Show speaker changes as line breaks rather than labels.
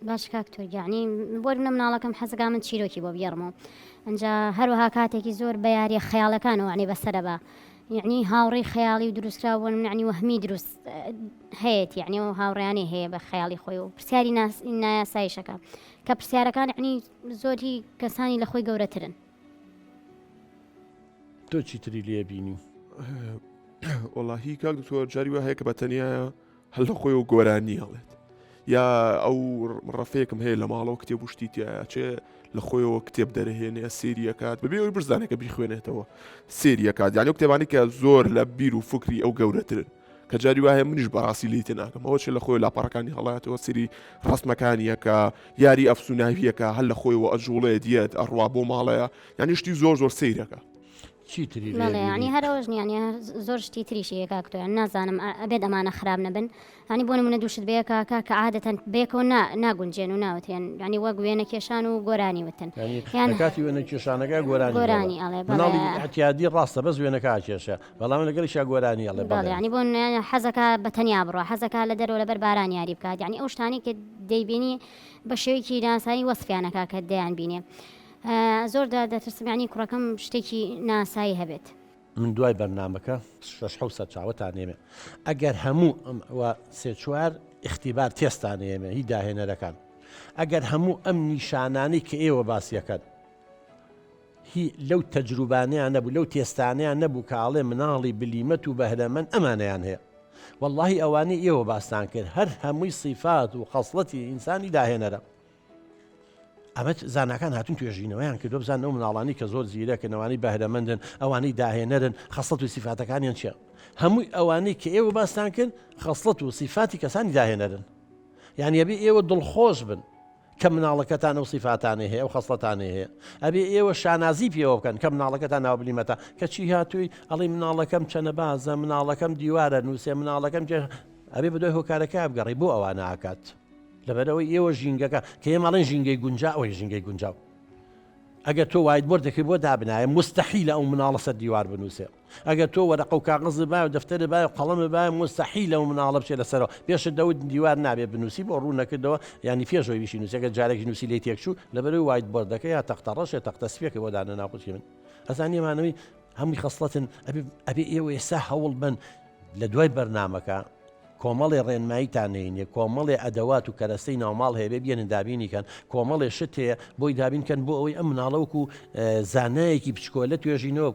باش کاک تورک یەعنی بۆ نمونە مناڵەکەم حەزەکا من چیرۆکی بۆ بگێڕمەوە ئەنجا هەروەها کاتێکی زۆر بە یاریە خەیاڵەکانەوە یەعنی بەسەرە بە یەعنی هاوڕێی خەیاڵی و دروستکراو بۆ نمونە یەعنی وەهمی دروست هەیەتی یەعنی ئەو هاوڕێیانەی هەیە بە خەیاڵی خۆی و پرسیاری نایاساییشەکە کە پرسیارەکان یەعنی زۆری کەسانی لە خۆی گەورەترن.
تۆ چیتری لێ بینی؟
وەڵاهی کاک دکتۆر جاری وا هەیە کە بە تەنیایە هەر لە خۆیەوە گۆرانی ئەڵێت یا ئەو ڕەفەیەکم هەیە لە ماڵەوە کتێب و شتی تایە چێ لە خۆیەوە کتێب دەرهێنێ سێریەکات بەبێ ئەوی بزانێت کە بیخوێنێتەوە سێریەکات یانی ئەو کتێبانی کە زۆر لە بیر و فکری ئەو گەورەترن کە جاری وایە منیش بەڕاستی لی تێناگەم ئەوە چێ لە خۆی لاپەڕەکانی هەڵاتەوە سری ڕسمەکانیەکە یاری ئەفسوناویەکە هەر لە خۆیەوە ئەجوڵێ دیەت ئەڕوا بۆ ماڵەیە یانی شتی زۆر زۆر سەیرەکە.
چی تری لێ
بەڵێ یانی
بینی؟
هەر ئەوەش نییە یانی هەر زۆر شتی تریشی هەیە کاک تۆ یان نازانم ئە- ئەبێت ئەمانە خراپ نەبن یانی بۆ نمونە دوو شت بەیەکە کاک کە عادەتەن بەیەکەوە نا ناگونجێن و ناوترێن یانی وەک وێنە کێشان و گۆرانی وتن
یانی
یان
لە کاتی وێنە کێشانەکە گۆرانی دەڵێ
گۆرانی ئەڵێ بەڵێ
مناڵی ئیعتیادی ڕاستە بەس وێنەکە ئەکێشێ بەڵام لەگەڵیشا گۆرانی ئەڵێ
بەڵێ
بەڵێ
یانی بۆ نمونە حەزەکا بە تەنیا بڕوا حەزەکا لە دەرەوە لەبەر باران یاری بکات یانی ئەو شتانەی کە دەیبینی بە شێوەیەکی ناسایی وەسفیان ئەکا کە دەیان بینێ زۆر دەترسم یانی کوڕەکەم شتێکی ناسایی هەبێت.
من دوای بەرنامەکە شەش حەوت سەرچاوەتان ئێمێ ئەگەر هەموو ئەم وە سێ چوار ئیختیبار تێستان ئێمێ هی داهێنەرەکان ئەگەر هەموو ئەم نیشانانەی کە ئێوە باسیەکەن هی لەو تەجروبانەیان نەبوو لەو تێستانیان نەبوو کە ئاڵێ مناڵی بلیمەت و بەهرەمەند ئەمانەیان هەیە واللهی ئەوانەی ئێوە باستان کرد هەر هەمووی سیفات و خەسڵەتی ئینسانی داهێنەرە ئەمە زاناکان هاتون توێژینەوەیان کردوە بزانن ئەو مناڵانی کە زۆر زیرەکن ئەوانەی بەهرەمەندن ئەوانەی داهێنەرن خەسڵەت و سیفاتەکانیان چیە هەمووی ئەوانەی کە ئێوە باستان کرد خەسڵەت و سیفاتی کەسانی داهێنەرن یعنی ئەبێ ئێوە دڵخۆش بن کە مناڵەکەتان ئەو سیفاتانەی هەیە ئەو خەسڵەتانەی هەیە ئەبێ ئێوە شانازی پێوە بکەن کە مناڵەکەتان ناو بلیمەتە کەچی هاتووی ئەڵێ مناڵەکەم چەنە بازە مناڵەکەم دیوارە نووسێ مناڵەکەم ئەبێ بەدوای هۆکارەکە بگەڕی بۆ ئەوانە ئاکات لەبەرئەوەی ئێوە ژینگەکە کە ئێمە ئەڵێن ژینگەی گونجاو ئەوەی ژینگەی گونجاو ئەگەر تۆ whiteboard ەکەی بۆ دابنایە مستحیلە ئەو مناڵە سەر دیوار بنووسێ ئەگەر تۆ وەرەقە و کاغەز بای و دەفتەر بای و قەڵەم بای مستحیلە ئەو مناڵە بچێ لەسەرەوە پێشت دەوت دیوار نابێ بنووسی بۆ ڕوو نەکردەوە ینی پێشەوەی بیشی نووسی ئەگەر جارێکی نووسی لێ تێکچوو لەبەرەوەی whiteboard ەکە یا تەختە ڕەشێ تەختە سپیەکە بۆ دانەنا خوشکی من ئەزانی ئەمانەوەی هەمووی خەسڵەتن ئەبێ ئەبێ ئێوە ئێستا هەوڵ بن لە دوای بەرنامەکە کۆمەڵێ ڕێنماییتان نەینێ کۆمەڵێ ئەدەوات و کەرەستەی ناوماڵ هەیە بێ بێنن دابینی کەن کۆمەڵێ شت هەیە بۆی دابین کەن بۆ ئەوەی ئەم مناڵە وەکو زانایەکی بچکۆلە توێژینەوە بکە.